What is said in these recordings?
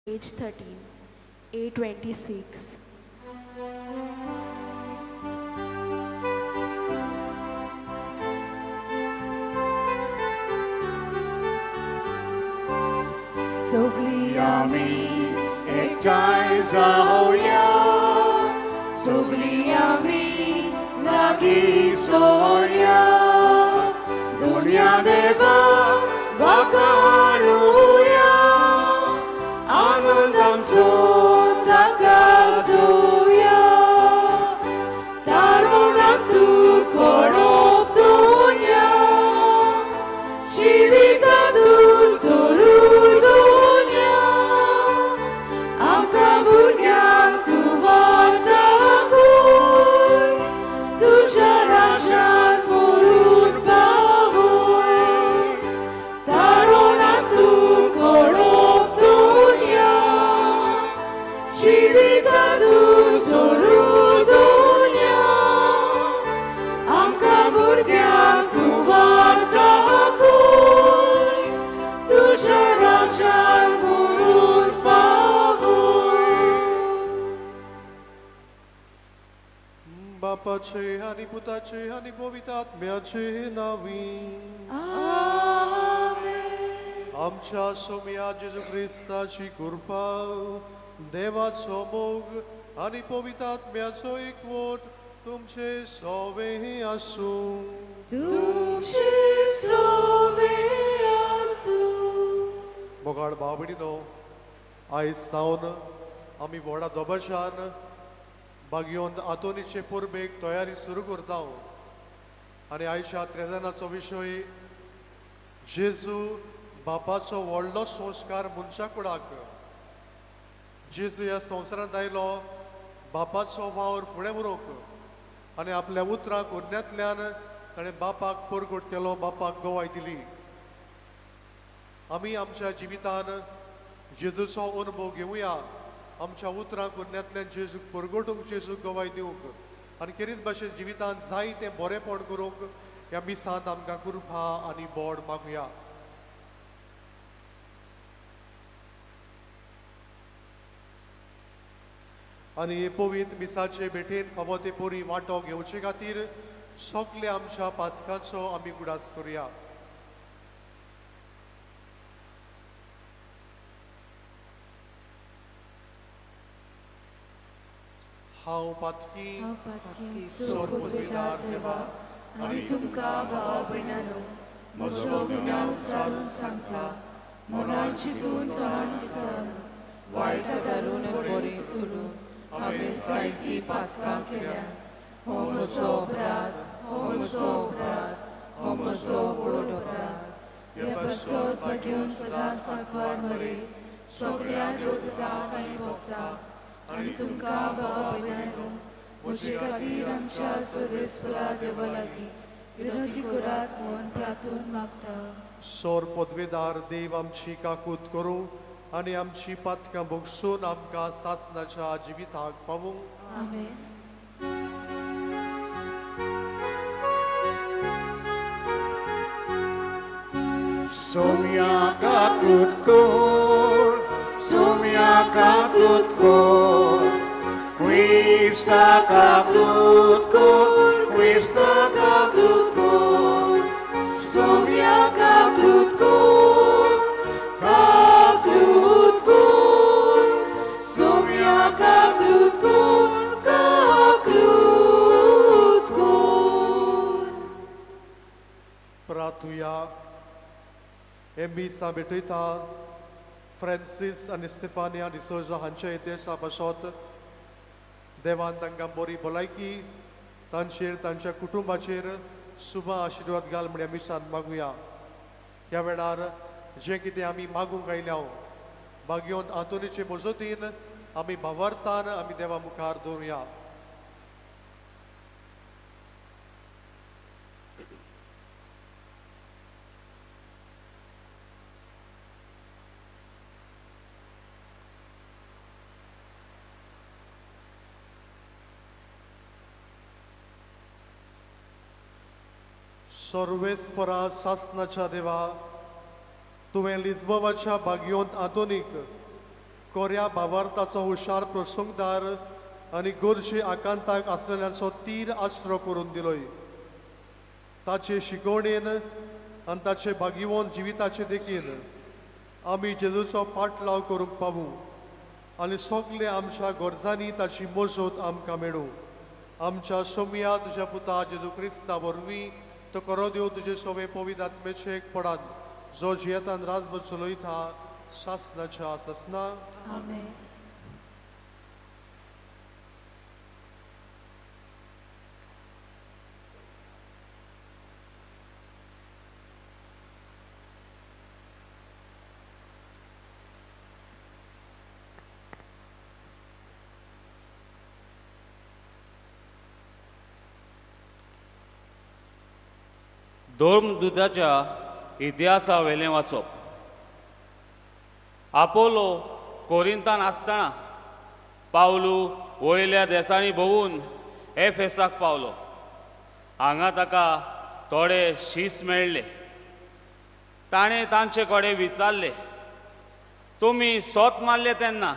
Page 13, A26. सगळी आमी एकठांय जावया, सगळी आमी लागीं सोरया, दुनिया देवा वाखाणुया, आनंद आमचो ताका जोया, तारुणांत तूं कोणोप दुनिया, जिविता तूं सोरू दुनिया, आमकां भुरग्यांक तूं वार्ता कूय, तुज्या राज्यांत व्हरून पावय, तारुणांत तूं कोणोप दुनिया, जिविता तूं सोरू दुनिया, आमकां भुरग्यांक तूं वार्ता कूय, तुज्या राज्यांत व्हरून पावय. बापाचे आनी पुताचे आनी पवित्र आत्म्याचे नांवी. आमेन. आमच्या सोम्या जेजू क्रिस्ताची कृपा, देवाचो मोग आनी पवित्र आत्म्याचो एकवट तुमचे सवे आसूं. तुमचे सोवे आसूं. मोगाळ भाव भयणीनो, आयज सावन आमी व्हडा दबाज्यान बागयोन आंतोनीचे परबेक तयारी सुरू करता. आनी आयच्या त्रेजनाचो विशय जेजू बापाचो व्हडलो संस्कार मनशा कुडाक. जेजू ह्या संवसारांत आयलो बापाचो वावर फुडें व्हरूंक आनी आपल्या उतरांक उरण्यांतल्यान ताणें बापाक परगट केलो, बापाक गवाय दिली. आमी आमच्या जिवितान जेजूचो अनुभव घेवया, आमच्या उतरांक उरण्यांतल्यान जेजूक परगटूंक, जेजूक गवाय दिवंक आनी खेरीत भाशेन जिवितान जाय तें बरेंपण करूंक ह्या मिसांत आमकां कृपा आनी बोड मागुया. आनी पवित्र मिसाचे भेटेन फावो ते परी वांटो घेवचे खातीर सगळे आमच्या पातकांचो आमी उगडास करुया. हांव पातकी सोरपुतविदार देवा आनी तुमकां भावा भयणांनो म्हजो गुन्यांव विचारून सांगता, मनान चिंतून तोंडान विचारून वायट धरून बरें सोडून हांवें जायतीं पातकां केल्या. हो म्हजो अपराध, हो म्हजो अपराध, हो म्हजो व्हड अपराध. हे पासत भाग्योन सदां सांकवार मरे सगळ्या देवदूतांक आनी भक्तांक आनी तुमकां भावा भयणांनो म्हजे खातीर आमच्या सर्वेस्परा देवा लागीं विनंती करात म्हूण प्रार्थून मागता. सोर पदवेदार देव आमची काकूत करूं आनी आमची पातकां भोगसून आमकां सासणाच्या जिविताक पावूं. आमेन. सोम्या काकूत कर, सोम्या काकूत कर, क्रिस्ता काकूत कर, क्रिस्ता काकूत कर, सोम्या काकूत कर, काकूत कर, सोम्या काकूत कर, काकूत कर. प्रार्थुया. हे मिसां भेटयता फ्रांसीस आनी स्टेफानिया डिसोजा हांच्या इतिहासा पासत देवान तांकां बरी भलायकी, तांचेर तांच्या कुटुंबाचेर शुभ आशिर्वाद घाल म्हण ह्या मिसान मागुया. ह्या वेळार जें कितें आमी मागूंक आयल्या बागयोन आंतोनीचे मजतीन आमी भावार्थान आमी देवा मुखार दवरुया. सर्वेस्परा सासनाच्या देवा, तुवें लिज्बोवाच्या बागयोंत आंतोनीक कोऱ्या भावार्थाचो हुशार प्रसंगदार आनी गोरशी आकांताक आसलेल्यांचो तीर आसरो करून दिलोय. ताचे शिकवणेन आनी ताचे भागिवोन जिविताचे देखीन आमी जेजूचो पाटलाव करूंक पावूं आनी सगळे आमच्या गरजांनी ताची मजत आमकां मेळूं. आमच्या सोमया तुज्या पुता जेजू क्रिस्ता वरवीं तो करो देव तुजे सोवे पवित्र आत्मेचे एक पडान जो जियेतान रातभर चलयता सासनाच्या सासना. आमेन. धर्मदूताच्या इतिहासा वेलें वाचप. आपोलो कोरिंतान आसतना पावलू वयल्या देसांनी भोंवून एफेसाक पावलो. हांगा ताका थोडे शीस मेळ्ळे. ताणें तांचे कडेन विचारलें, तुमी सोत मारले तेन्ना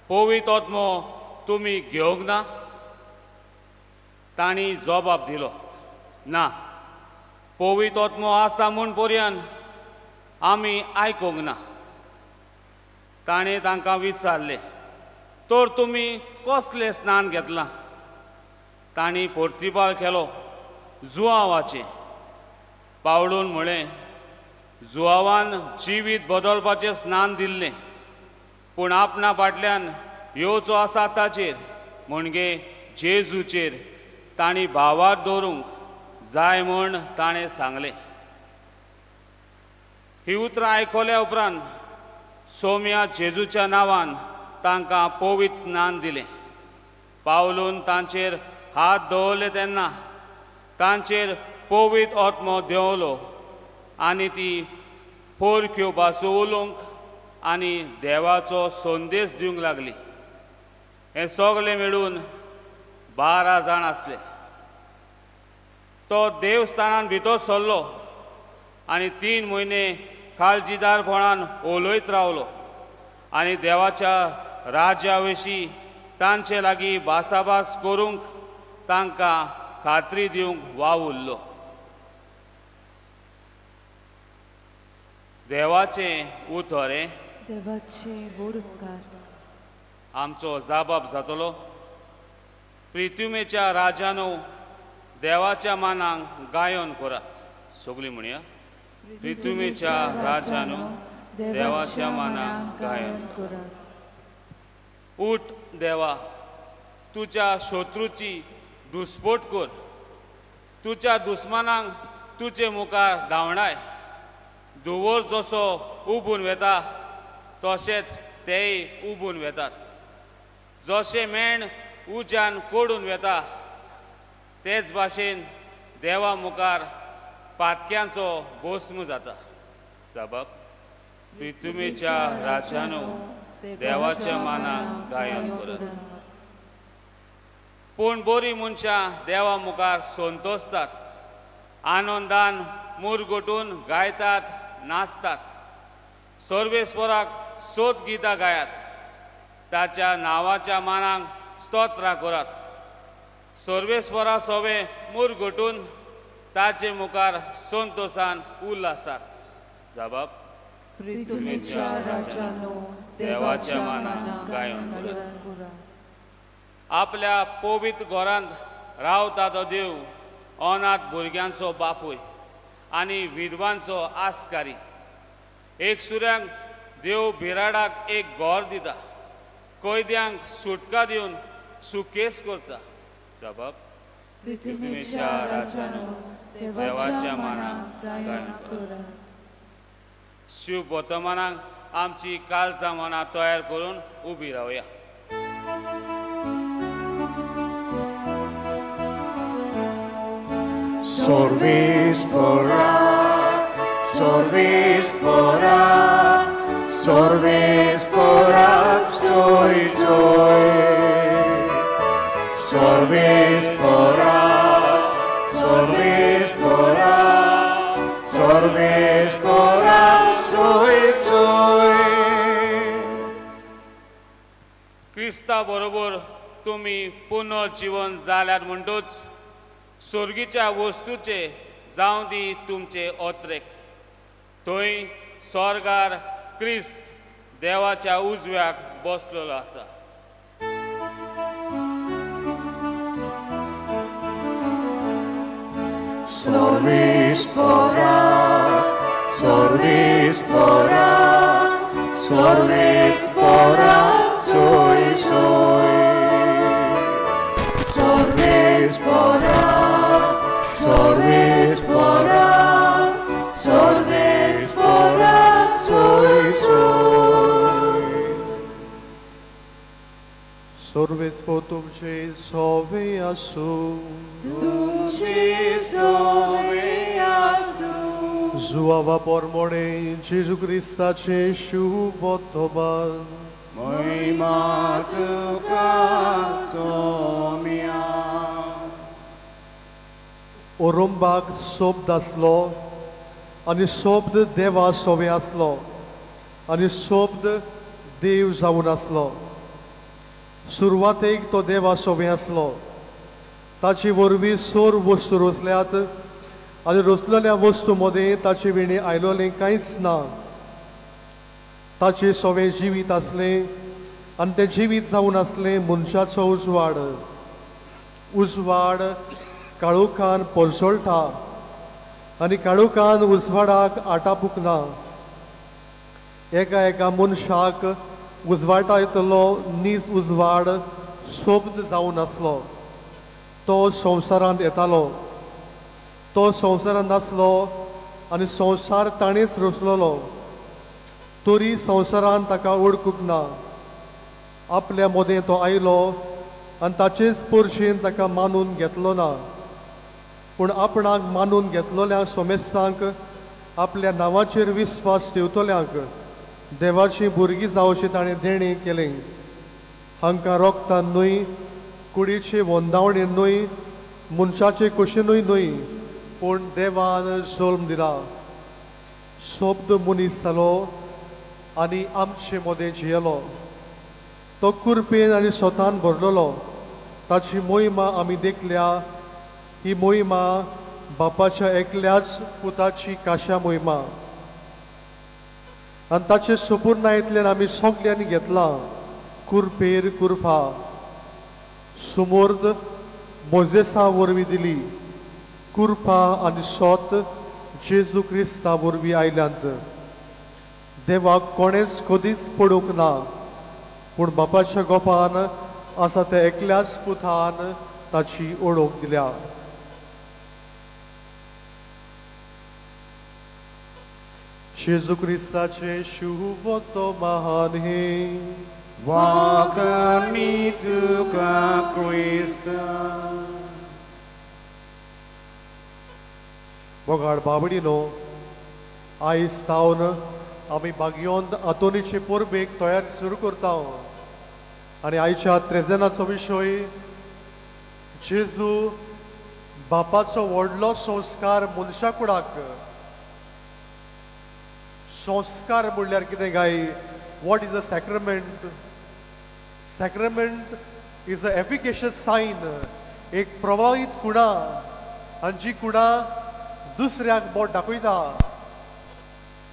पवित्र आत्मो तुमी घेवंक ना? तांणी जबाब दिलो, ना, पवित्र आत्मो आसा म्हूण पर्यंत आमी आयकूंक ना. ताणें तांकां विचारलें, तर तुमी कसलें स्नान घेतलां? तांणी प्रतिपाल केलो, जुआवाचें. पावलून म्हळें, जुआवान जिवीत बदलपाचें स्नान दिल्लें, पूण आपणा फाटल्यान येवचो आसा ताचेर म्हणजे जेजूचेर तांणी भावार दवरूंक जाय म्हूण ताणें सांगलें. ही उतरां आयकल्या उपरांत सोम्या जेजूच्या नांवान तांकां पवित्र स्नान दिलें. पावलून तांचेर हात दवरले तेन्ना तांचेर पवित्र आत्मो देंवलो आनी ती पोरक्यो भासो उलोवंक आनी देवाचो संदेश दिवंक लागली. हें सगलें मेळून 12 जाण आसले. तो देवस्थानान भितर सरलो आनी 3 म्हयने काळजीदारपणान उलयत रावलो आनी देवाच्या राज्या विशीं तांचे लागीं भासाभास करूंक तांकां खात्री दिवंक वावुरलो. देवाचें उतर हें देवाचे व्हड उपकार. आमचो जाबाब जातलो. प्रिथुमेच्या राजानो देवाच्या मानांक गायन करात. सगळीं म्हणया, प्रिथुमेच्या राजानो देवाच्या मानांक गायन करात. उठ देवा, तुज्या शत्रूची दुस्पोट कर, तुज्या दुस्मानांक तुजे मुखार धांवडाय. धुंवर जसो उबून वेता तशेंच तेय उबून वेतात. जशें मेण उज्यान कोडून वेता तेच भाशेन देवा मुखार पातक्यांचो भस्म जाता. जबाब, प्रिथुमेच्या राजानो देवाच्या मानाक गायन करत. पूण बरी मनशां देवा मुखार संतोसतात, आनंदान मुरगोटून गायतात, नाचतात. सर्वेस्वराक सोद गितां गायात, ताच्या नांवाच्या मानाक स्तोत्रां करात. सर्वेस्वरा सोवे मुरगोटून ताचे मुखार संतोसान उल्हासात. जबाब, प्रिथुमेच्या राजानो देवाच्या मानाक गायन करात. आपल्या पवित्र घरांत रावता तो देव अनाथ भुरग्यांचो बापूय आनी विधवांचो आसकारी. एक सुऱ्यांक देव बिराडाक एक घर दिता, कैद्यांक सुटका दिवन सुकेस करता. जबाब, प्रिथुमेच्या राजानो देवाच्या मानाक गायन करात. शिव वर्तमानाक आमची काळजां मनां तयार करून उबी रावया. Sorvis pora, sorvis pora, soy soy. Sorvis pora, sorvis pora, sorvis pora, soy soy. क्रिस्ता बरोबर तुमी पुनर्जिवन जाल्यार म्हणटूच सोर्गीच्या वस्तूचे जावं दी तुमचे ओत्रेक. थंय स्वर्गार क्रिस्त देवाच्या उजव्याक बसलेलो आसा. Sorbis pora, sorbis pora, soy, soy. Sorbis pora, sorbis pora, sorbis pora, soy, soy. Sorbis po tumce sove asu. Tumce sove asu. जुआवा पोरमोणे जेजू क्रिस्ताचे शुभोत्तमान. महिमा तुका सोम्या. ओरोंबाक शब्द आसलो आनी शब्द देवा सोवे आसलो आनी शब्द देव जावन आसलो. सुरवातेक तो देवा सोवे आसलो. ताचे वरवीं सोर वस्तू रोसल्यात आनी रोसलेल्या वस्तू मदें ताचे विणे आयलोलें कांयच ना. ताचे सोवे जिवीत आसलें आनी तें जिवीत जावन आसलें मनशाचो उजवाड. उजवाड काळोखान परसळटा आनी काळोखान उजवाडाक आटापूंक ना. एका एका मनशाक उजवाडा येतलो नीज उजवाड शब्द जावन आसलो. तो संवसारांत येतालो. तो संवसारांत आसलो आनी संवसार ताणेंच रचलोलो. तरी संवसारान ताका वळखूंक ना. आपल्या मदें तो आयलो आनी ताचेच पोरशेन ताका मानून घेतलो ना. पूण आपणाक मानून घेतलोल्या सोमेस्तांक आपल्या नांवाचेर विस्वास ठेवतल्यांक देवाची भुरगीं जावची ताणें देणें केलें. हांकां रोगतान न्हय, कुडीचे वंदावणेन न्हय, मनशाचे कुशीनूय न्हय, पूण देवान जल्म दिला. शब्द मनीस जालो आनी आमचे मदें जियेलो. तो कुरपेन आनी स्वतान भरलेलो. ताची मोहिमा आमी देखल्या. ही मोहिमा बापाच्या एकल्याच पुताची काशा मोहिमा. आनी ताचे सुपुर्णायेंतल्यान आमी सगल्यांनी घेतलां कुरपेर कुरपा. सुमूर्द मोजेसा वरवीं दिली. कुरपा आनी सोत जेजू क्रिस्ता वरवीं आयल्यांत. देवाक कोणेंच कदीच पडूंक ना, पूण बापाच्या गोपान आसा त्या एकल्याच पुतान ताची ओळख दिल्या. जेजू क्रिस्ताचे शुभोत्तमान हे. वाकमी तुका क्रिस्ता. मोगाळ बाबडीनो, आयज सावन आमी बागयोन आंतोनीचे परबेक तयारी सुरू करता. आनी आयच्या त्रेजनाचो विशय जेजू बापाचो व्हडलो संस्कार मनशा कुडाक. संस्कार म्हणल्यार कितें काय? What is a sacrament? Sacrament is a efficacious sign. एक प्रभावीत कुणा आनी जी कुणा दुसऱ्याक बोट दाखयता.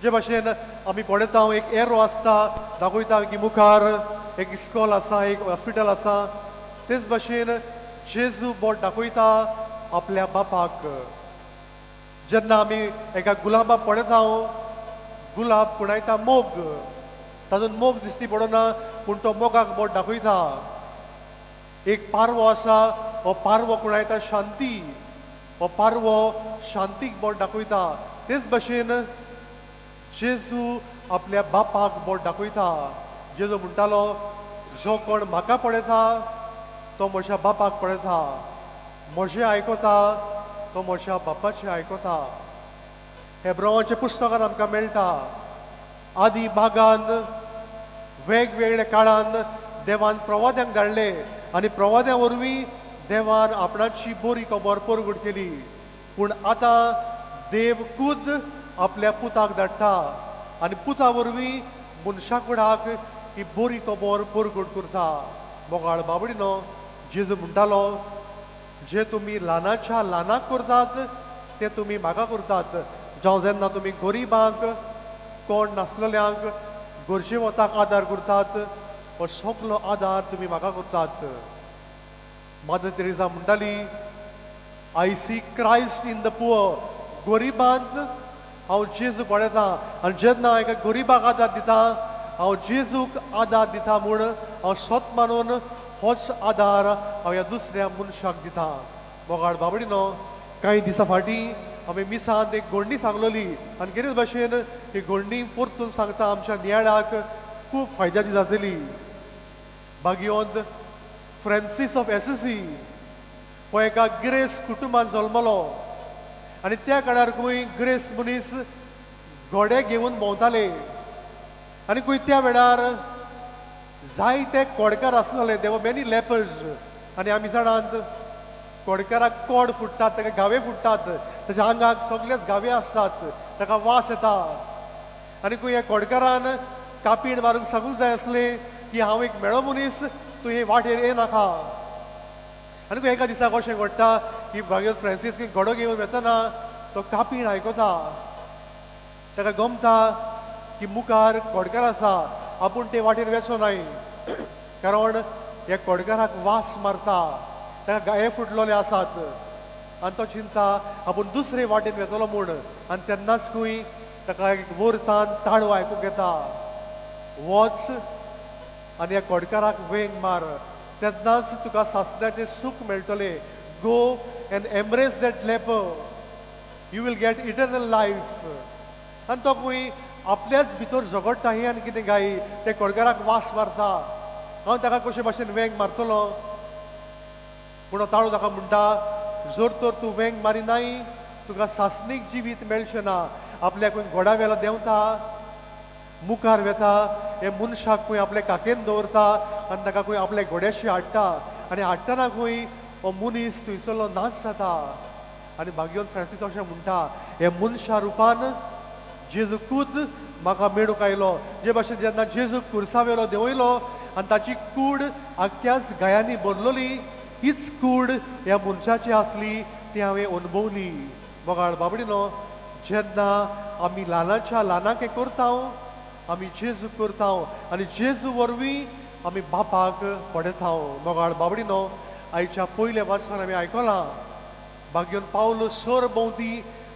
जे भाशेन आमी पळयता एक एरो आसता दाखयता की मुखार एक इस्कॉल आसा, एक हॉस्पिटल आसा. तेच भाशेन जेजू बोट दाखयता आपल्या बापाक. जेन्ना आमी एका गुलाबाक पळयता, गुलाब कुणायता मोग, तातूंत मोग दिसती पडना, पूण तो मोगाक बोट दाखयता. एक पारवो आसा, हो पारवो कुणायता शांती, हो पारवो शांतीक बोट दाखयता. तेच भाशेन जेजू आपल्या बापाक बोट दाखयता. जेजू म्हणटालो, जो कोण म्हाका पळयता तो म्हज्या बापाक पळयता, म्हजें आयकता तो म्हज्या बापाचें आयकता. हेब्रावांच्या पुस्तकान आमकां मेळटा, आदी भागान वेगवेगळ्या काळान देवान प्रवाद्यांक धाडले आनी प्रवाद्यां वरवीं देवान आपणाची बरी खबर परगट केली. पूण आतां देव खुद आपल्या पुताक धाडटा आनी पुता वरवीं मनशा कुडाक ही बरी खबर परगट करता. मोगाळ बाबडीनो, जेजू म्हणटालो, जे तुमी ल्हानाच्या ल्हानाक करतात ते तुमी म्हाका करतात. जावं जेन्ना तुमी गरिबांक, कोण नासलेल्यांक, गरजेवताक आदार करतात, हो सगलो आदार तुमी म्हाका करतात. मदर तेरेझा म्हणटाली, I see Christ in the poor. गरिबांत हांव जेजू पळयतां आनी जेन्ना एका गरिबाक आदार दिता हांव जेजूक आदार दिता म्हूण हांव सत मानून होच आदार हांव ह्या दुसऱ्या मनशाक दिता. मोगाळ बाबडीनो, कांय दिसां फाटीं आमी मिसांत एक गोंडी सांगलोली आनी कितें भाशेन ही गोंडी परतून सांगता आमच्या नियाळाक खूब फायद्याची जातली. बागियोंत फ्रांसीस ऑफ एसिसी हो एका ग्रेस कुटुंबान जल्मलो आनी त्या काळार खंय ग्रेस मनीस घोडे घेवन भोंवताले आनी खंय त्या वेळार जायते कोडकार आसलेले, there were many lepers. आनी आमी जाणात कोडकाराक कोड फुट्टात, ताका घावे फुट्टात, ताच्या आंगाक सगळेच घावे आसतात, ताका वास येता. आनी खंय ह्या कोडकारान कापीण मारूंक सांगूंक जाय आसलें की हांव एक मेळो मनीस, तूं हे वाटेर येनाका. आनी खंय एका दिसा कशें घडटा की भागीर फ्रांसीस घोडो घेवन वेतना तो कापीण आयकता, ताका गमता की मुखार कोडकार आसा, आपूण ते वाटेर वेचो नाय, कारण ह्या कोडकाराक वास मारता, ताका गाये फुटलेले आसात आनी तो चिंता आपूण दुसरे वाटेन वेतलो म्हूण. आनी तेन्नाच खंय ताका एक वरतान ताळो आयकूंक येता, वच आनी ह्या कोडकाराक वेंग मार, तेन्नाच तुका सासण्याचें सूख मेळटलें. Go and embrace that leper, you will get eternal life. आनी तो खंय आपल्याच भितर झगडटा हें आनी कितें गाय ते कोडकाराक वास मारता, हांव ताका कशे भाशेन वेंग मारतलो. पूण ताळो ताका म्हणटा, जर तर तूं वेंग मारिनाय तुका सासणीक जिवीत मेळचें ना. आपल्याक खंय घोडा वेलो देंवता, मुखार वेता, हे मनशाक खंय आपल्या काकेन दवरता आनी ताका खंय आपल्या घोड्याशी हाडटा आनी हाडटना खंय हो मनीस थंयसरलो नाच जाता. आनी भाग्योन फ्रांसीस अशें म्हणटा, हे मनशा रुपान जेजूकूच म्हाका मेळूंक आयलो. जे भाशेन जेन्ना जेजू कुर्सावेलो देंवयलो आनी ताची कूड आख्याच गायांनी भरलोली, हीच कूड ह्या मनशाची आसली ती हांवें अणभवली. मोगाळ बाबडीनो, जेन्ना आमी ल्हानाच्या ल्हानाक हें करता आमी जेजू करता आनी जेजू वरवीं आमी बापाक पळयता. मोगाळ बाबडीनो, आयच्या पयल्या वाचनान आमी आयकलां भाग्योन पावलो सर भोंवती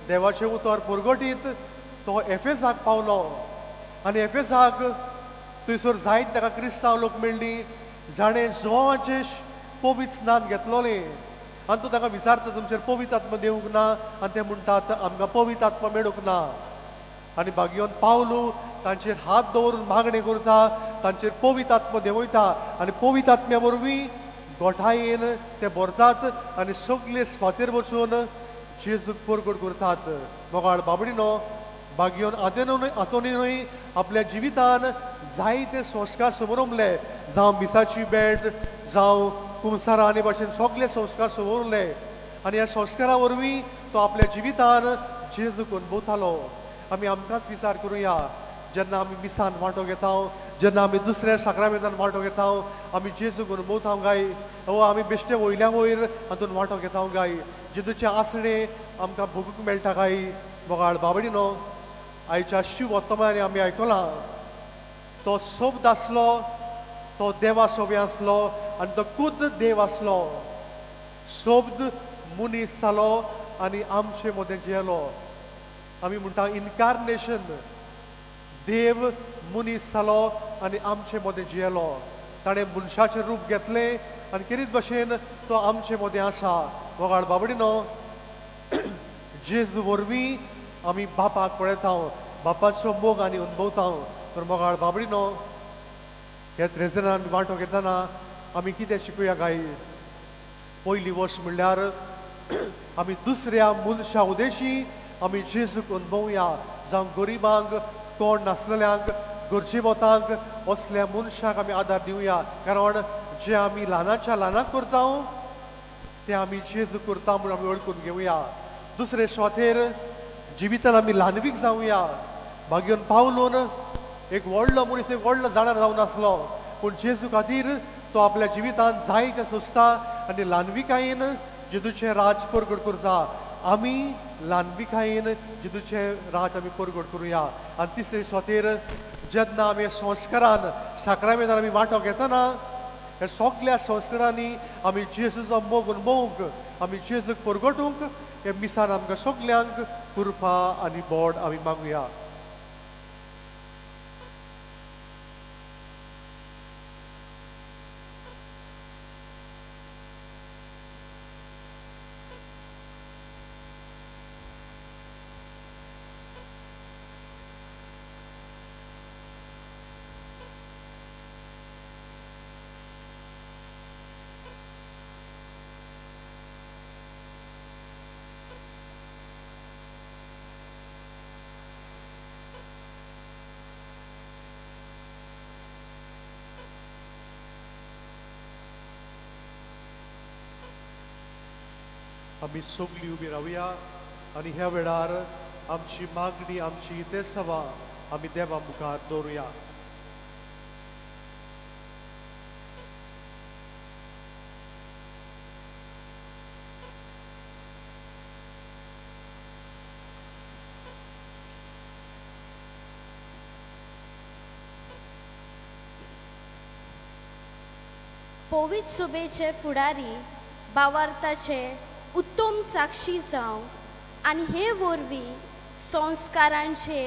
देवाचें उतर परगटीत तो एफेसाक पावलो आनी एफेसाक थंयसर जायत ताका क्रिस्तांव लोक मेळ्ळी जाणें जुवांवाचें पवित्र स्नान घेतलोलें. आनी तो ताका विचारता, तुमचेर पवित्र आत्मा देवूंक ना? आनी ते म्हणटात, आमकां पवित्र आत्मा मेळूंक ना. आनी भाग्योन पावलो तांचेर हात दवरून मागणें करता, तांचेर पवित्र आत्मा देंवयता आनी पवित्र आत्म्या वरवीं गोठायेन ते भरतात आनी सगळे स्वातेर वचून जेजूक परगट करतात. मोगाळ बाबडीनो, भाग्योन आंतोनीनूय आपल्या जिवितान जायते संस्कार समोरमले, जावं मिसाची भेट, जावं कुमसारा आनी भाशेन सगळे संस्कार समोरले आनी ह्या संस्कारा वरवीं तो आपल्या जिवितान जेजूक अणभवतालो. आमी आमकांच विचार करुया, जेन्ना आमी मिसान वांटो घेता, जेन्ना आमी दुसऱ्या साक्रामेंतान वांटो घेता, आमी जेजूक अणभवता काय वो आमी बेश्टे वयल्या वयर हातून वांटो घेता काय? जेजूचें आसणें आमकां भोगूंक मेळटा काय? मोगाळ बाबडीनो, आयच्या शिव वर्तमानांनी आमी आयकलां, तो शब्द आसलो, तो देवा सोबे आसलो आनी तो खुद देव आसलो. शब्द मनीस जालो आनी आमचे मदें जियेलो. आमी म्हणटा इनकार्नेशन, देव मनीस जालो आनी आमचे मदें जियेलो. ताणें मनशाचें रूप घेतलें आनी केरीत भशेन तो आमचे मदें आसा. मोगाळ बाबडीनो, जेजू वरवीं आमी बापाक पळयता, बापाचो मोग आनी अणभवता. तर मोगाळ बाबडीनो, ह्या त्रेजनान वांटो घेतना आमी कितें शिकूया काय? पयली वर्स म्हणल्यार आमी दुसऱ्या मनशा उदेशी आमी जेजूक अणभवया, जावं गरिबांक, कोण नासलेल्यांक, गरजेवतांक, असल्या मनशाक आमी आदार दिवया. कारण जे आमी ल्हानाच्या ल्हानाक करता ते आमी जेजू करता म्हूण आमी वळखून घेवया. दुसरे सुवातेर जिवितान आमी ल्हानवीक जावया. भाग्योन पावलून एक व्हडलो मनीस, एक व्हडलो जाणार जावन आसलो, पूण जेजू खातीर तो आपल्या जिवितांत जाय तें सोंसता आनी ल्हानविकायेन जेजूचें राज परगट करता. आमी ल्हानविकायेन जेजूचें राज आमी परगट करुया. आनी तिसरे सुवातेर जेन्ना आमी संस्कारान साक्रामेंतान आमी वांटो घेतना ह्या सगल्या संस्कारांनी आमी जेजूचो मोग अनुभवूंक, आमी जेजूक परगटूंक हे मिसान आमकां सगल्यांक कृपा आनी बोड आमी मागुया. आमी सगळीं उबी रावया आनी ह्या वेळार आमची मागणी, आमची इतेसांवां आमी देवा मुखार दवरुया. पवित्र सुबेचे फुडारी बावार्थाचे उत्तम साक्षी जावं आनी हे वरवीं संस्कारांचे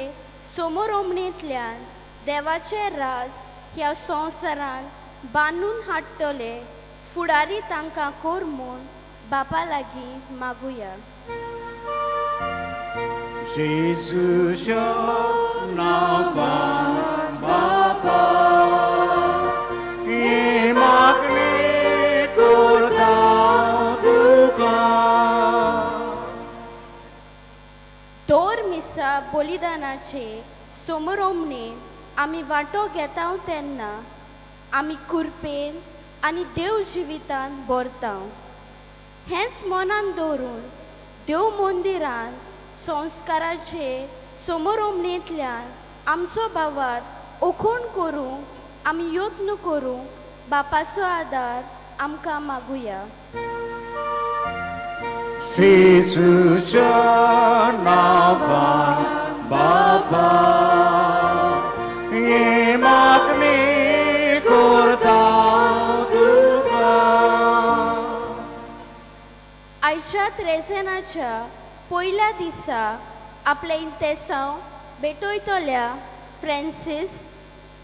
समरोमणेंतल्यान देवाचें राज ह्या संवसारांत बांदून हाडटले फुडारी तांकां कर म्हूण बापा लागीं मागुया. जेजूच्या नांवान बापा ही मागणी करता तुका. दर मिसा बलिदानाचे समरोमणे आमी वांटो घेता तेन्ना आमी कुरपेन आनी देव जिवितान भरता. हेंच मनान दवरून देव मंदिरान संस्काराचे समरोमणेंतल्यान आमचो भावार्थ ओखोण करूंक आमी यत्न करूंक बापाचो आदार आमकां मागुया. जेजूच्या नांवान बापा ही मागणी करता तुका. आयच्या त्रेजेनाच्या पयल्या दिसा आपले इंतेसांव भेटयतल्या फ्रांसीस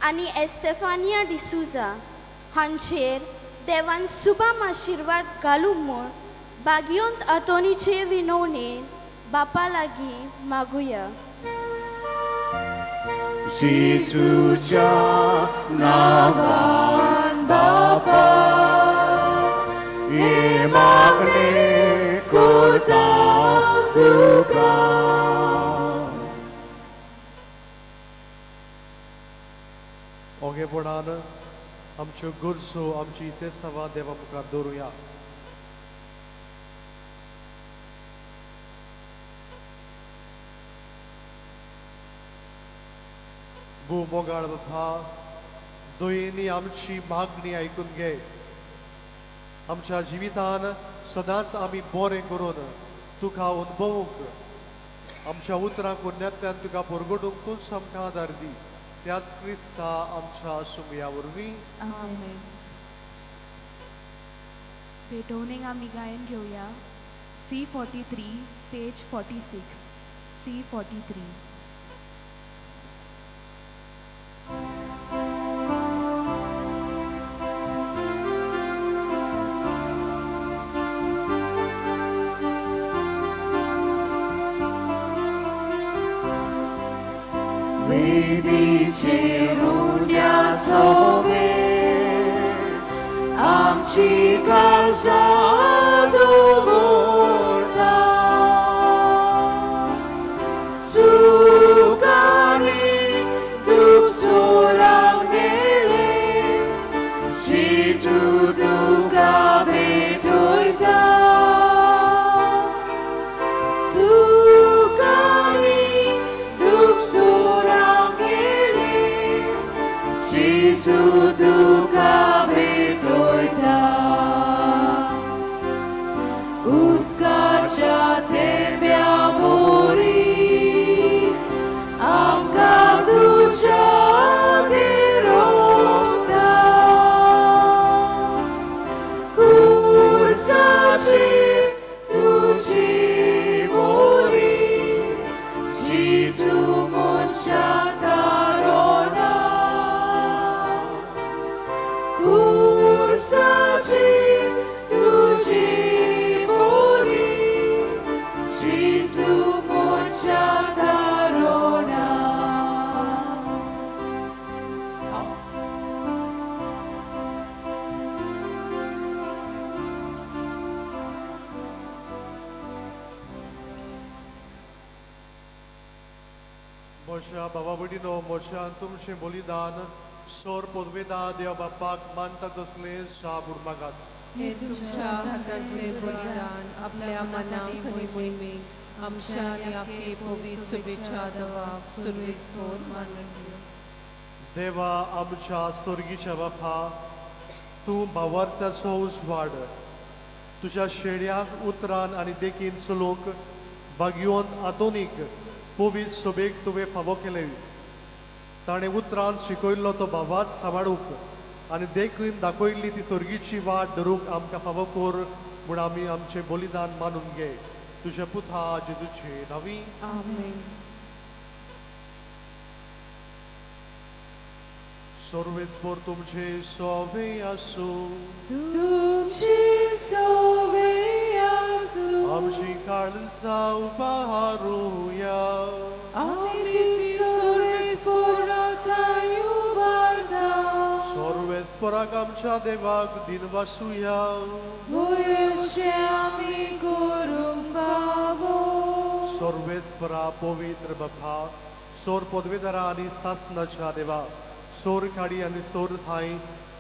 आनी एस्तेफानिया डिसूजा हांचेर देवान सुभाम आशिर्वाद घालूं म्हूण बागियोंत आंतोनीचे विनवणेन बापा लागीं मागुया. जेजूच्या नांवान बापा ही मागणी करता तुका. ओगेपणान आमच्यो गरजो, आमची इतेसांवां देवा मुखार दवरुया. भू मोगाळ बाबा, दोयेंनी आमची मागणी आयकून घे. आमच्या जिवितान सदांच आमी बरें करून तुका अनुभवूंक, आमच्या उतरां पुण्यांतल्यान तुका परगटूंक तूंच आमकां आदार दी. त्याच क्रिस्ता आमच्या सुमया वरवीं. आमेन. भेटवणेक आमी गायन घेवया. C43 page 46. C43. आमची काळजां दवरता सुखांनी दुखसोरांक गेले जेजू तुका भेटयता. सुखांनी दुखसोरांक गेले खुर्साची तुजी बोली जेजू म्हज्या कारणा. म्हज्या बाबा भयणीनो, म्हज्यान तुमचें बलिदान सोर पदवेदा देव बापाक मानता तसलें शाप उर्मागात. हे तुमच्या हातांतले बलिदान आपल्या मनाक आनी मोहिमेक आमच्या आनी आपले पवित्र शुभेच्छा दवाक सुरवेस्पोर मानून. देवा आमच्या स्वर्गीच्या बापा, तूं भावार्थाचो उजवाड, तुज्या शेड्याक उतरान आनी देखीन चलोवंक भाग्यवंत आधुनीक पवित्र सभेक तुवें फावो केलें. ताणें उतरान शिकयल्लो तो भावात सांबाळूंक आनी देखून दाखयल्ली ती स्वर्गीची वाट धरूंक आमकां फावो कर म्हूण आमी आमचें बलिदान मानून घे. तुज्या पुता जेजूचे नांवी. आमेन. सर्वेस्पर तुमचे सोवे आसूं. तुमचे सोवे आसूं. आमची काळजां उबारुया. आमी सर्वेस्पराक उबारता. सर्वेस्पराक आमच्या देवाक दिनवासुया. वयशे आमी करूंक फावो. सर्वेस्परा पवित्र बापा, सोर पदवेदारा आनी सासनाच्या देवा, सोर काडी आनी सोर थांय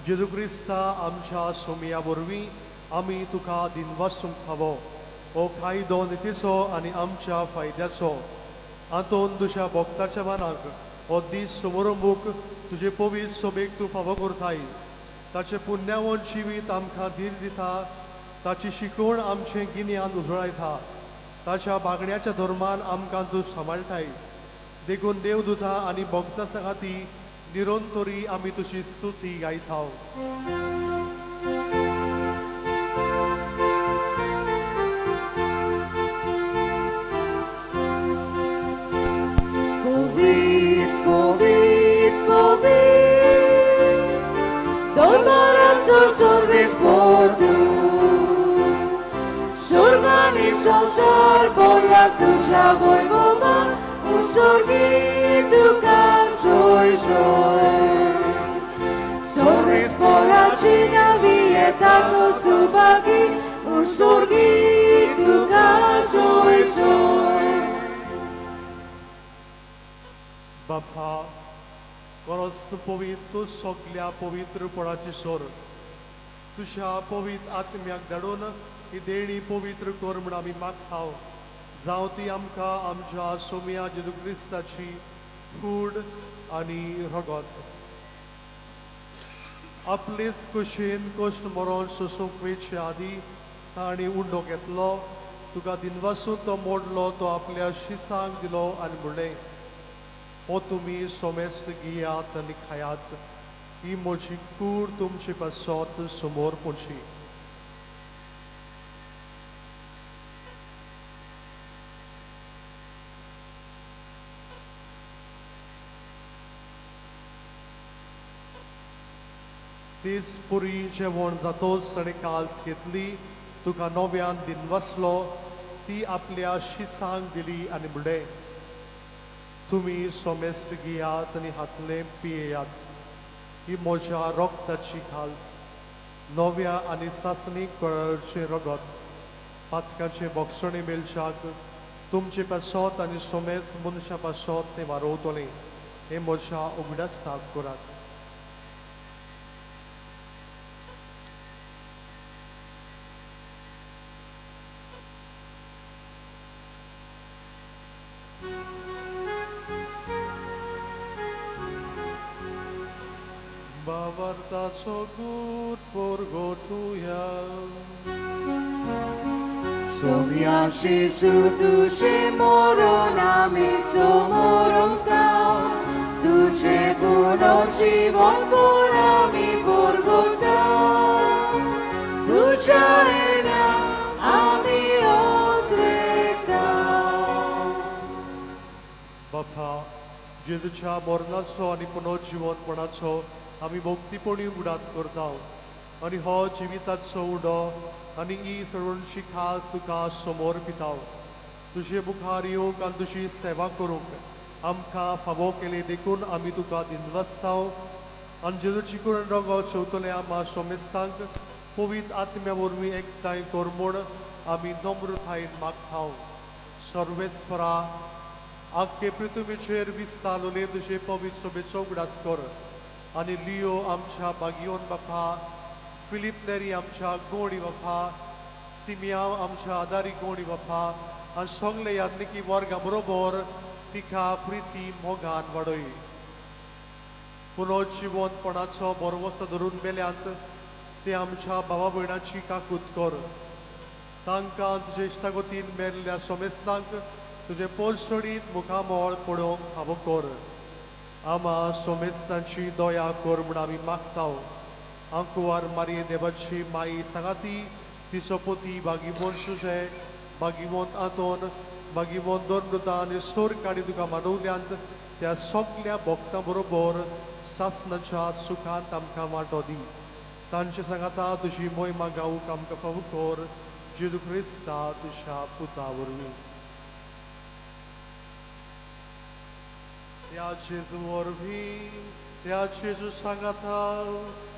जेजू क्रिस्ता आमच्या सोमया वरवीं आमी तुका दिनवासूंक फावो. हो कायदो नितीचो आनी आमच्या फायद्याचो. आंतोन तुज्या भक्ताच्या मनाक हो दीस समरंबूक तुजे पवित्र सभेक तूं फावो करताय. ताचें पुण्यावन जिवीत आमकां धीर दिता, ताची शिकवण आमचें गिन्यान उजळायता, ताच्या बागण्याच्या धर्मान आमकां तूं सांबाळटाय. देखून देवदूता आनी भक्ता सांगाती निरंतरी आमी तुजी स्तुती गायता. पवित्र पवित्र पवित्र दरबाराचो सर्वेस्पर तूं, स्वर्ग आनी संवसार भरला तुज्या वैभवान, उत्सर्गी तुका सोय सोय. सर्वेस्पराची नांवी येता तो सुभागी, उत्सर्गी तुका सोय सोय. बापा, खरोच पवित्र तूं सगल्या पवित्रपणाची सोर, तुज्या पवित्र आत्म्याक धाडून ही देणी पवित्र कर म्हूण आमी मागता. जावं ती आमकां आमच्या सोमया जेजू क्रिस्ताची कूड आनी रगत. आपलेच कुशीन कश्ट मरोन सोसूंक वेचे आदी तांणी उंडो घेतलो, तुका दिनवासून तो मोडलो, तो आपल्या शिसांक दिलो आनी म्हणलें, हो तुमी सोमेस्त घेयात आनी खायात, ही म्हजी कूड तुमचे पासत समोर पोची. तीच पुरी जेवण जातोच ताणें काल्स घेतली, तुका नव्यान दिनवासलो, ती आपल्या शिसांक दिली आनी म्हणलें, तुमी सोमेस्त घेयात आनी हातलें पियेयात, ही म्हज्या रगताची खाल्स, नव्या आनी सासणीक कराचें रगत, पातकाचें बक्षणे मेळच्याक तुमचे पासत आनी सोमेस्त मनशा पासत तें वारोवतलें. हें म्हज्या उगडासाक करात. भावार्थाचो गूट परगटुया. सोम्या जेजू तुजें मरण आमी समोरता, तुजें पुनर्जीवनपण आमी परगटा, तुज्या येण्या आमी ओद्रेता. बापा, जेजूच्या मरणाचो आनी पुनर्जीवनपणाचो आमी भक्तीपणी उगडास करता आनी हो जिविताचो उडो आनी ही सगळ्यांची खास तुका समोर पिता. तुजे मुखार येवंक आनी तुजी सेवा करूंक आमकां फावो केली देखून आमी तुका दिनवासताव. आनी जेजूची करून रंगो शेवतले आमा सोमेस्तांक पवित्र आत्म्या वरवीं एकठांय कर म्हूण आमी नम्रतायेन मागता. सर्वेस्परा आख्खे पृथ्वीचेर विस्तारले तुजे पवित्र सभेचो उगडास कर आनी लियो आमच्या बागियोन बापा, फिलीप नेरी आमच्या गोडी बापा, सिमियांव आमच्या आदारी गोडी बापा आनी सगळे यादनिकी वर्गा बरोबर तिका प्रिती मोगान वाडय. पुनर्जिवंतपणाचो बरवसो धरून मेल्यांत ते आमच्या भावा भयणाची काकूत कर. तांकां तुजे इश्टागतीन मेल्ल्या सोमेस्तांक तुजे पोरसोडीत मुखामळ पळोवंक फावो कर. आमा सोमेस्तांची दया कर म्हूण आमी मागता. आंकुवार मारये देवाची माई सांगाती तिचो पोती बागीमोन सुशे, बागीमोन आंतोन, बागीमोन दोन आनी सोर काडी तुका मानवल्यांत त्या सगल्या भक्तां बरोबर सासनाच्या सुखांत आमकां वांटो दी. तांचे सांगाता तुजी मोहिमा गावूंक आमकां फावो कर जेजू क्रिस्ता तुज्या पुता वरवीं. त्या जेजू वरवीं, त्या जेजू सांगाता,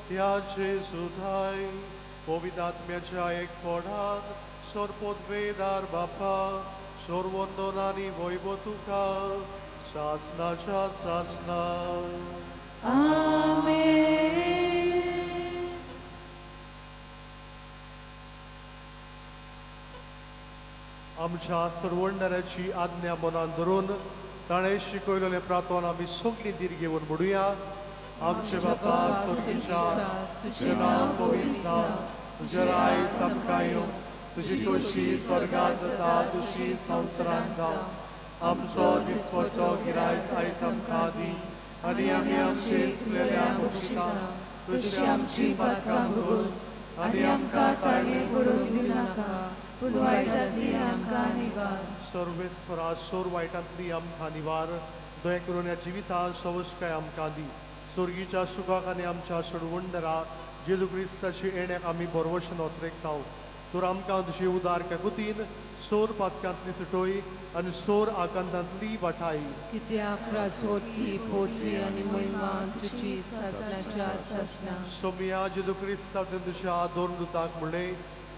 त्या जेजू धाय पवित्र आत्म्याच्या एकपणान सर्वोद्वेदार बापा सर्वंदन आनी वैभव तुका सासनाच्या सासना. आमेन. आमच्या सर्वंडराची आज्ञा मनान धरून ताणें शिकयलेलें प्रार्थना आमी सगळीं धीर घेवन म्हणुया. आमचे बापा स्वर्गीच्या, तुजें नांव पवित्र जावं, तुजें राज आमकां येवं, तुजी खोशी स्वर्गांत जाता तशी संवसारांत जावं. आमचो दिसपट्टो गिरायस आयज आमकां दी आनी आमी आमचे चुकलेल्या बक्षिता तुजी आमची पातकां भोगोस आनी आमकां ताळये पडूंक दिनाका, पूण वायटांतली आमकां निवार. सर्वेस्परा सोर वायटांतली आमकां निवार. दया करून ह्या जिवितांत सवस्काय आमकां दी. स्वर्गीच्या सुखाक आनी आमच्या सोडवंडरा जेजू क्रिस्ताची येण्याक आमी बरवशन ओतरेकता. तर आमकां तुजी उदार काकुतीन सोर पातकांतली सुटोय आनी सोर आकांतांतली वाटाय. कित्याक राजवटी पोतवी आनी महिमा तुजी सासनाच्या सासना. सोमिया जेजू क्रिस्ता तुज्या दोन दुतांक म्हणलें,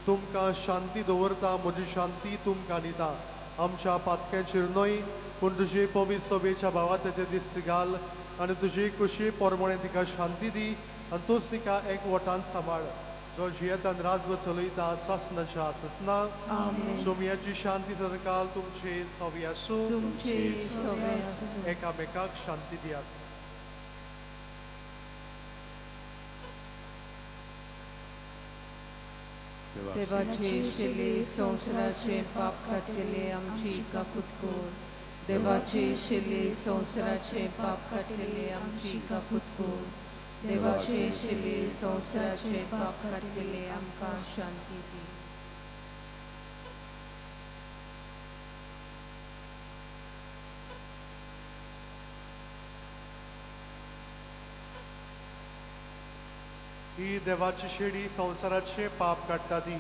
तुमकां शांती दवरता, म्हजी शांती तुमकां दिता. आमच्या पातक्यांचेर न्हय पूण तुजी पवित्र सभेच्या भावात्याचे दिश्ट घाल आनी तुजी कुशी पोरमणे तिका शांती दी आनी तूंच तिका एक वटान सांबाळ. जो जियेतान राजवट चलयता सासनाच्या सासना. सोमियाची शांती सरकाल तुमचे सवी आसूं. एकामेकाक शांती दियात. देवाचे शिले संवसाराचे पाप काडटले आमची काकूत कर. देवाचे शिले संवसाराचे पाप काडटले आमची काकूत कर. देवाचे शिले संवसाराचे पाप काडटले आमकां शांती दी. ही देवाची शेडी संवसाराचे पाप काडटा ती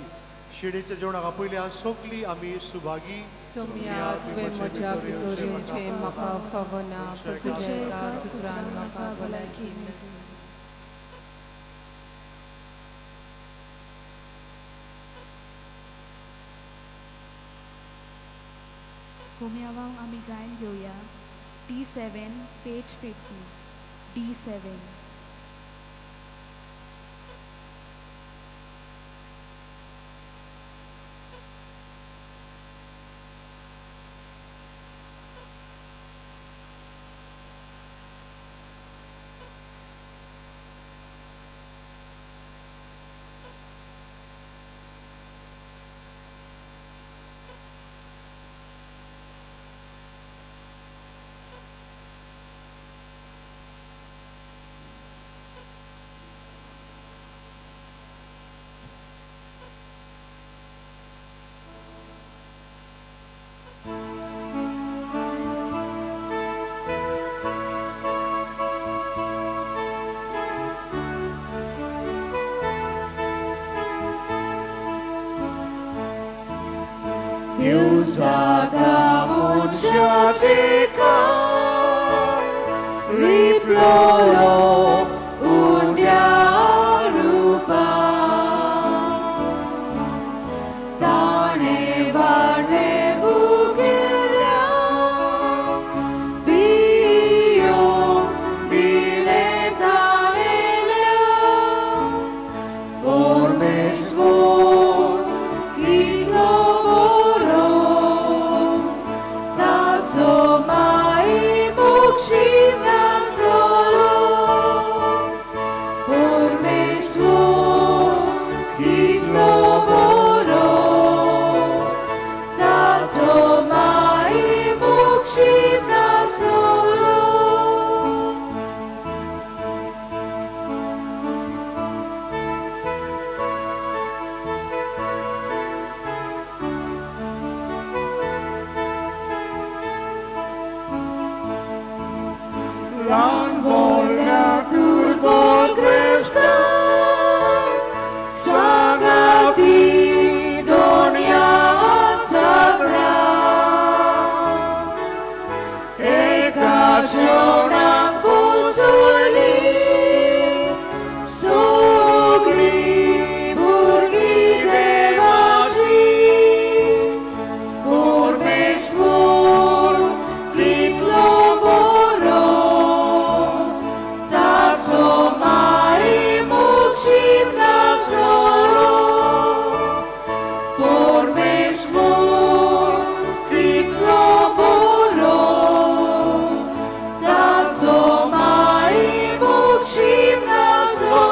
शेडीच्या जेवणाक आपयल्या सगली आमी सुभागी. सोम्या तुवें म्हज्या भितर येवचें म्हाका फावना, पूण तुज्या एका सुत्रान म्हाका भलायकी मेळटली. कोम्यावांक आमी गायन घेवया. D7 page 50 D7. दिवजाका मनशाचे काय लिपलोलो उंड्या रुपा ताणे वाडले भुकेल्या पियो दिले ताणेल्या परमेश्वर कितलो बरो ताचो माय मोक्षी नासलो परमेश्वर कितलो बरो ताचो माय मोक्षी नासलो. ल्हान व्हडल्या दुर्बळ क्रिस्तांव सांगाती दोनयाचा एका शेवणाक पोसली सगळीं भुरगीं देवाची. परमेश्वर कितलो बरो ताचो माय मोक्षी नासलो. परमेश्वर कितलो बरो ताचो माय मोक्षी नासलो.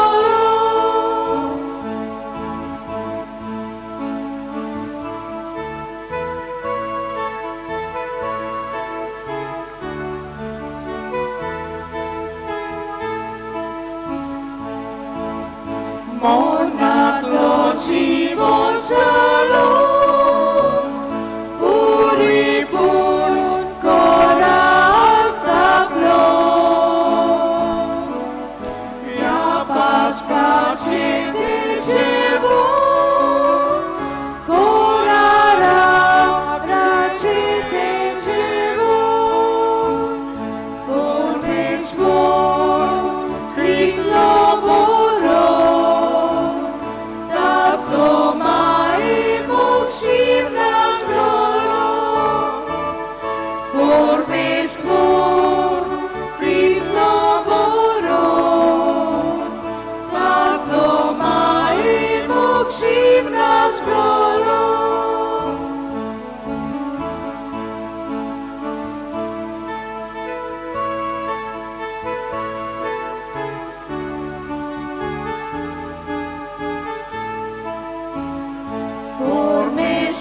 मनांतलो जीवन जालो परिपूर्ण करा सगळो ह्या पास्काचें तें जेवण कोराराचें तें जेवण. परमेश्वर कितलो बरो ताचो माय मोक्षी नासलो. परमेश्वर कितलो बरो ताचो माय मोक्षी नासलो.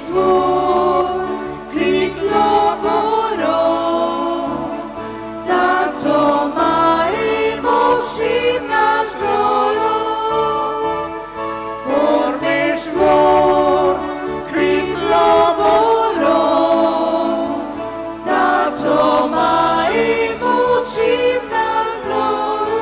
परमेश्वर कितलो बरो ताचो माय मोक्षी नासलो. परमेश्वर कितलो बरो ताचो माय मोक्षी नासलो.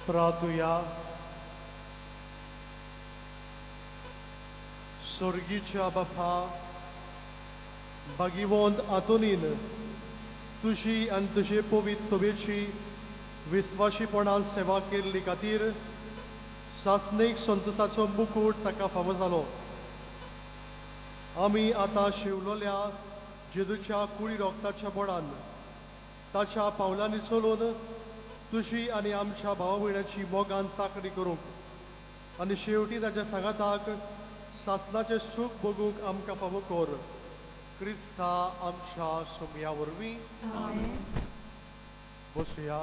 प्रार्थुया. स्वर्गीच्या बापा, भागिवंत आतोनीन तुजी आनी तुजे पवित्र सभेची विस्वाशीपणान सेवा केल्ली खातीर सासणीक संतोसाचो मुकूट ताका फावो जालो. आमी आतां शिवलोल्या जेजूच्या कुळी रोगताच्या बळान ताच्या पावलांनी चलून तुजी आनी आमच्या भाव भयणाची मोगान चाकरी करूंक आनी शेवटी ताच्या सांगाताक सासणाचें सूख भोगूंक आमकां फावो कर. क्रिस्ता आमच्या सोमया वरवीं. बसया.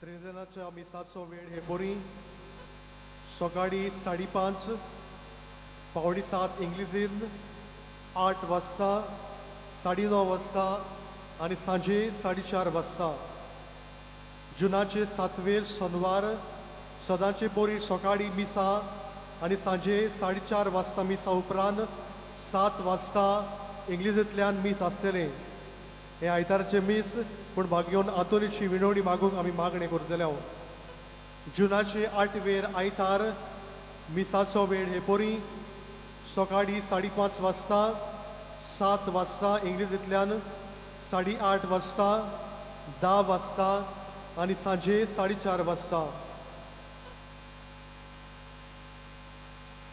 त्रेजनाच्या मिसाचो वेळ हे बोरी सकाळी 5:30 6:45 इंग्लिजीन, 8 वाजता, 9:30 वाजता आनी सांजे 4:30 वाजता। जुनाचे 7वेर सोनवार सदांचे बोरी सकाळी मिसा आनी सांजे 4:30 वाजता मिसा उपरांत 7 वाजता इंग्लिजींतल्यान मीस आसतलें। हें आयतारचें मीस पूण भाग्योन आंतोनीची विनवणी मागूंक आमी मागणें करतले। जुनाचे 8वेर आयतार मिसाचो वेळ हे पोरी सकाळी 5:30 वाजता, 7 वाजता इंग्लिजींतल्यान, 8:30 वाजता, 10 वाजता आनी सांजे 4:30 वाजता।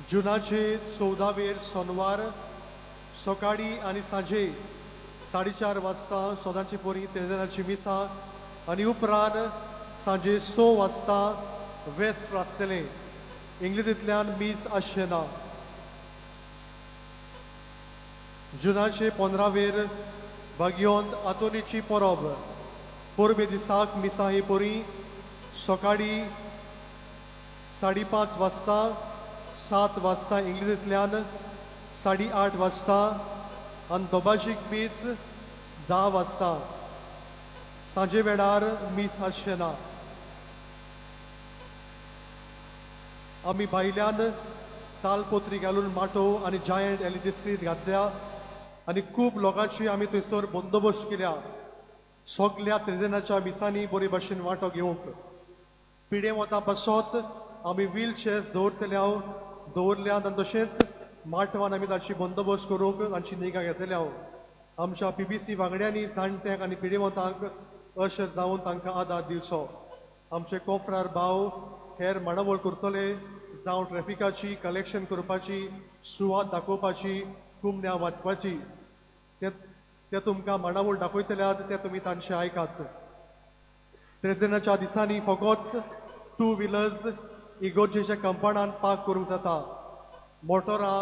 जुनाचे 14वेर सोनवार सकाळी आनी सांजे 4:30 वाजता सदांची पोरी तेजनाची मिसा आनी उपरांत सांजे 6 वाजता वेस्ट आसतलें। इंग्लिजींतल्यान मीस आसचें ना। जुनाचे 15वेर भाग्योंत आंतोनीची परब परबे दिसाक मिसा ही पोरी सकाळी 5:30 वाजता, 7 वाजता इंग्लिजींतल्यान, 8:30 वाजता आनी दोबाशीक मीस 10 वाजता। सांजे वेळार मीस आसचें ना। आमी भायल्यान तालपोत्री घालून माटोव आनी जायंट एलईडी स्क्रीन घातल्या आनी खूब लोकांची आमी थंयसर बंदोबस्त केल्या सगल्या त्रेजनाच्या मिसांनी बरे भाशेन वांटो घेवंक। पिडे वता पासत आमी व्हील चेअर्स दवरतल्या दवरल्यात आनी तशेंच माटवान आमी ताची बंदोबस्त करूंक तांची निगा घेतल्या। आमच्या पीबीसी वांगड्यांनी जाणट्यांक आनी पिडेवंतांक अशें जावन तांकां आदार दिवचो। आमचे कोफरार भाव हेर मांडावळ करतले, जावं ट्रॅफिकाची कलेक्शन करपाची, सुवात दाखोवपाची, कुमण्या वाचपाची, ते तुमकां मांडावळ दाखयतल्यात, ते तुमी तांचे आयकात। त्रेजनाच्या दिसांनी फकत 2 व्हिलर्स इगोर्जेच्या कंपाउंडान पार्क करूंक जाता। मोटरां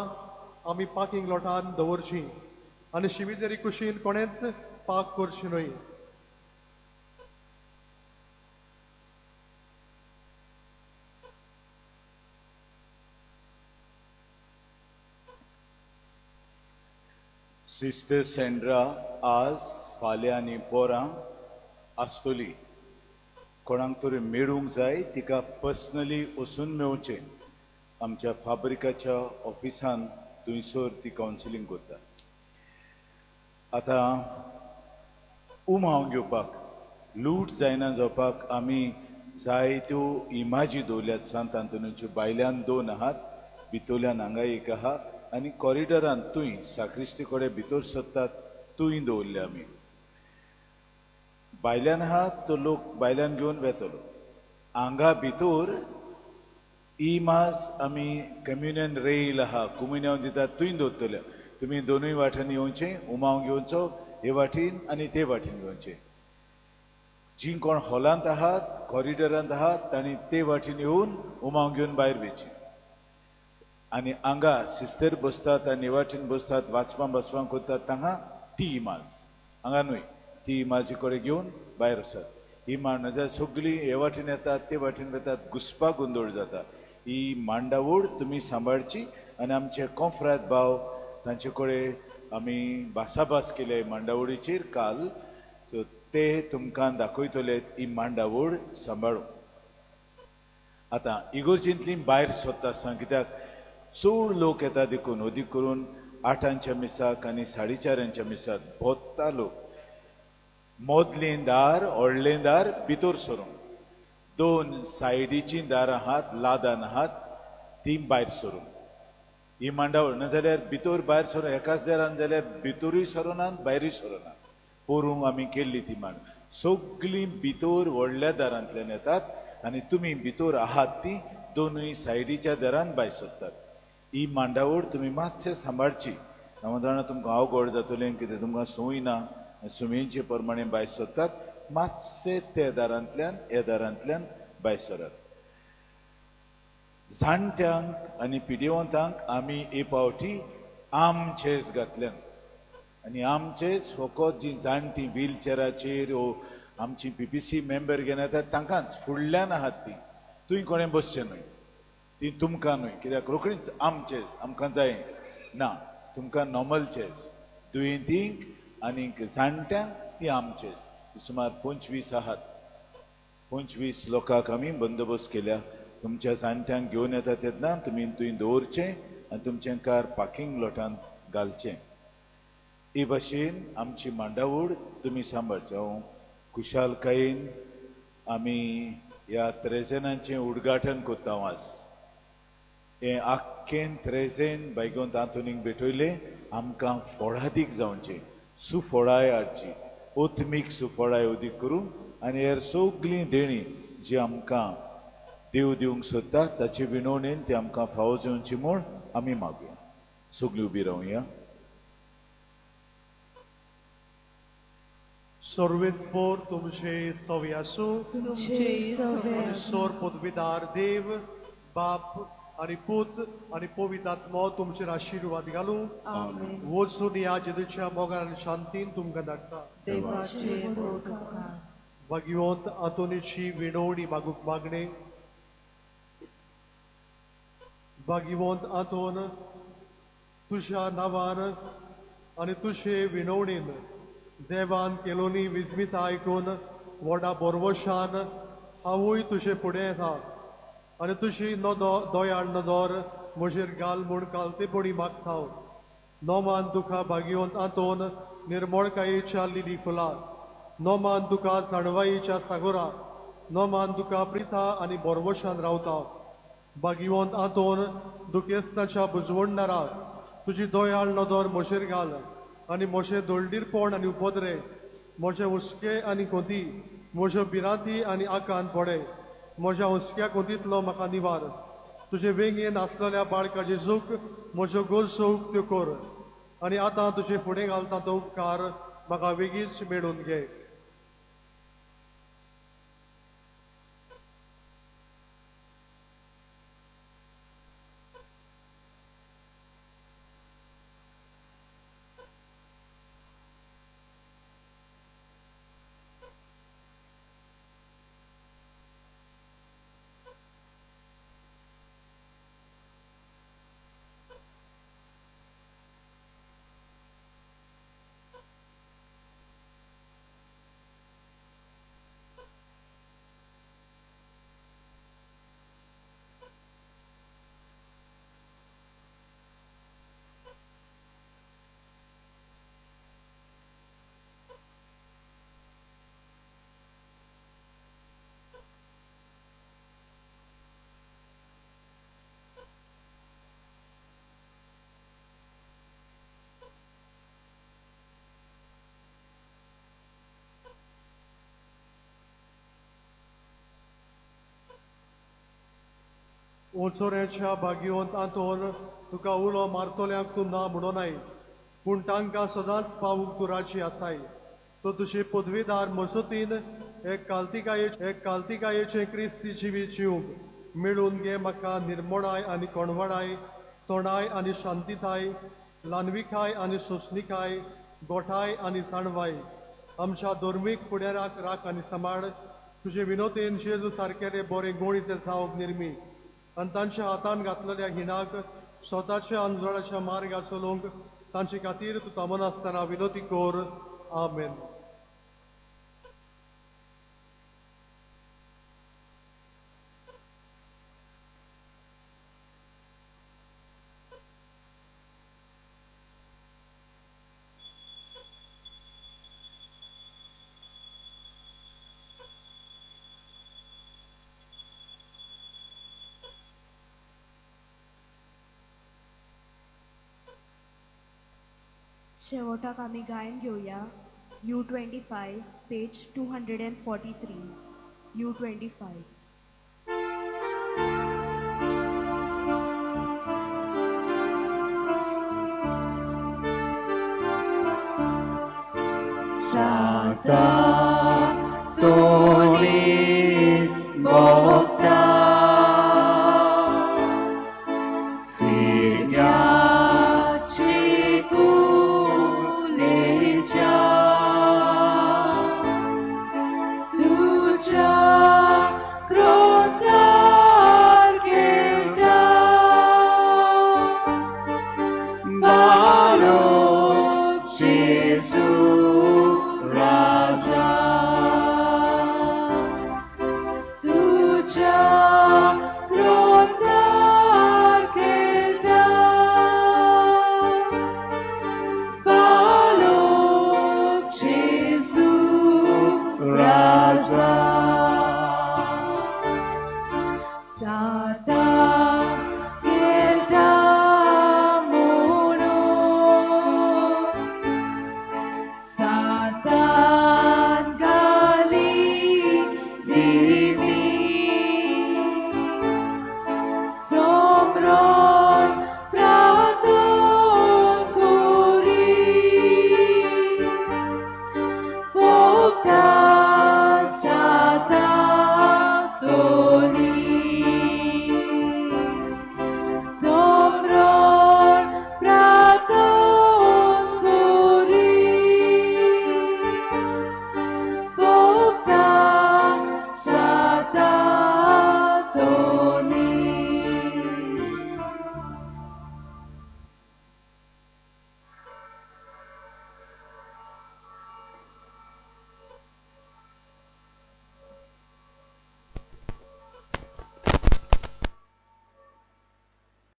आमी पार्किंग लॉटान दवरची आनी शिमितेरी कुशीन कोणेंच पार्क करची न्हय। सिस्टर सेंड्रा आज फाल्यां आनी पोरां आसतली। कोणाक तरी मेळूंक जाय तिका पर्सनली वचून मेळचें। आमच्या फाब्रिकाच्या ऑफिसान थंयसर ती कावन्सिलींग करता। आतां उमाव घेवपाक लूट जायना जावपाक आमी जायत्यो इमाजी दवरल्यात। सांत आंतोनीच्यो भायल्यान 2 आहात, भितरल्यान हांगा 1 आहा आनी कॉरिडॉरान थंय साक्रिस्ती कडेन भितर सरतात थंय दवरल्या आमी। भायल्यान आहा तो लोक भायल्यान घेवन वेतलो। हांगा भितर इमाज आमी कम्युनियन रेल आहा, कुमुन्यांव दितात थंय दवरतले। तुमी दोनूय वाटेन येवचें, उमाव घेवचो हे वाटेन आनी ते वाटेन घेवचें। जीं कोण हॉलांत आहात, कॉरिडॉरांत आहात तांणी ते वाटेन येवन उमाव घेवन भायर वयचें। आनी हांगा सिस्टर बसतात आनी हे वाटेन बसतात, वाचपां बसपां करतात, तांकां ती इमाज हांगा न्हय, ती इमाजी कडेन घेवन भायर वचत। ही मांड जाल्यार सगळीं हे वाटेन येतात ते वाटेन वतात, घुसपा गोंदळ जाता। ही मांडावळ तुमी सांबाळची आनी आमचे कोंफ्राद भाव तांचे कडेन आमी भासाभास केले मांडावळीचेर काल, सो ते तुमकां दाखयतले ही मांडावळ सांबाळूंक। आतां इगोर्जींतली भायर सोदता आसतना कित्याक चड लोक येता देखून अदीक करून 8 मिसाक आनी 4:30 मिसाक भोंवता लोक। मोदलें दार व्हडलें दार भितर सरूंक, 2 सायडीचीं दारां आहात, लादान आहात, तीं भायर सरूंक। ही मांडावळ ना जाल्यार भितर भायर सरून एकाच दारान जाल्यार भितरूय सरोनात भायरूय सरोनात। पोरूंक आमी केल्ली ती मांड सगळीं भितर व्हडल्या दारांतल्यान येतात आनी तुमी भितर आहात ती दोनूय सायडीच्या दारान भायर सरतात। ही मांडावळ तुमी मातशें सांबाळची, हांव जाणा तुमकां अवघड जातलें कितें तुमकां संवय ना, सुमेचे प्रमाणे भायर सरतात, मातशें ते दारांतल्यान हे दारांतल्यान भायर सरात। जाणट्यांक आनी पिडेवंतांक आमी हे फावटी आमचेच घातल्यात आनी आमचेच फकत जी जाणटी व्हीलचेराचेर ओ आमची PPC member घेवन येतात तांकांच फुडल्यान आहात ती, तुंय कोणें बसचें न्हय, ती तुमकां न्हय, कित्याक रोखडीच आमचेच आमकां जाय ना, तुमकां नॉर्मल चेस, दुयेंतींक आनीक जाणट्यांक ती आमचेच. सुमार 25 आहात, 25 लोकांक आमी बंदोबस्त केल्या. तुमच्या जाणट्यांक घेवन येता तेन्ना तुमी थंय दवरचें आनी तुमचें कार पार्किंग लॉटांत घालचें. ही भाशेन आमची मांडावळ तुमी सांबाळची. हांव खुशालकायेन आमी ह्या त्रेजेनाचें उद्घाटन करता. आज हें आख्खें त्रेजेन बायगोंत आंतोनीक भेटयलें, आमकां फोळादीक जावचें, सुफळाय हाडची, ओत्मीक सुफळाय उदीक करून आनी हेर सगळीं देणीं जी आमकां देव दिवंक सोदता ताचे विनवणेन ती आमकां फावो जावची म्हूण आमी मागया. सगळीं उबी रावया. सर्वेस्पोर तुमचे सवे आसूं. सोर पदवीदार देव बाप आनी पूत आनी पवित्र आत्मो तुमचेर आशिर्वाद घालूं. वचून ह्या जेजूच्या मोगान आनी शांतीन तुमकां धाडटा. भाग्यवंत आंतोनीची विणवणी मागूंक मागणें. भाग्यवंत आंतोन, तुज्या नांवान आनी तुजे विणवणेन देवान केलोनी विस्मिता आयकून व्हडा बोरवशान हांवूय तुजे फुडें येता आनी तुजी नदर दयाळ नदर म्हजेर घाल म्हूण कालतेपणी मागता. नोमान तुका भाग्यवंत आंतोन निर्मळकायेच्या लिली फुलां, नोमान तुका जाणवायेच्या सागोरा, नोमान तुका प्रिता आनी बोरवशान रावता. भाग्यवंत आंतोन दुखेस्ताच्या बुजवणदारा, तुजी दयाळ नदर म्हजेर घाल आनी म्हजें दोळडीरपण आनी उपद्रे, म्हजे हुस्के आनी कोंती, म्हज्यो भिरांती आनी आकांत पडे, म्हज्या हुस्क्या कोंतींतलो म्हाका निवार. तुजे वेंगेन आसलेल्या बाळका जेजूक म्हज्यो गरजो उक्त्यो कर आनी आतां तुजे फुडें घालता तो उपकार म्हाका वेगींच मेळून घे. ओचोऱ्याच्या भाग्यवंत आंतोन, तुका उलो मारतल्यांक तूं ना म्हणोनाय, पूण तांकां सदांच पावूंक तूं राजी आसाय. तो तुजे पदवीदार मजतीन एक कालतिकायेचें क्रिस्ती जिवीत जिवंक मेळून घे. म्हाका निर्मणाय आनी कोणवणाय, तोंडाय आनी शांतिताय, ल्हानविकाय आनी सोंसणिकाय, गोठाय आनी जाणवाय. आमच्या धर्मीक फुडाराक राख आनी सांबाळ. तुजे विनोतेन जेजू सारकेले बरे गोणीते जावंक निर्मी आनी तांच्या हातान घातलेल्या हिणाक स्वताच्या आंदोलनाच्या मार्गार चलोवंक तांचे खातीर तूं थांबनासतना विनोती कर. आमेन. शेवटाक आमी गायन घेवया. U25 page 243. U25. Santa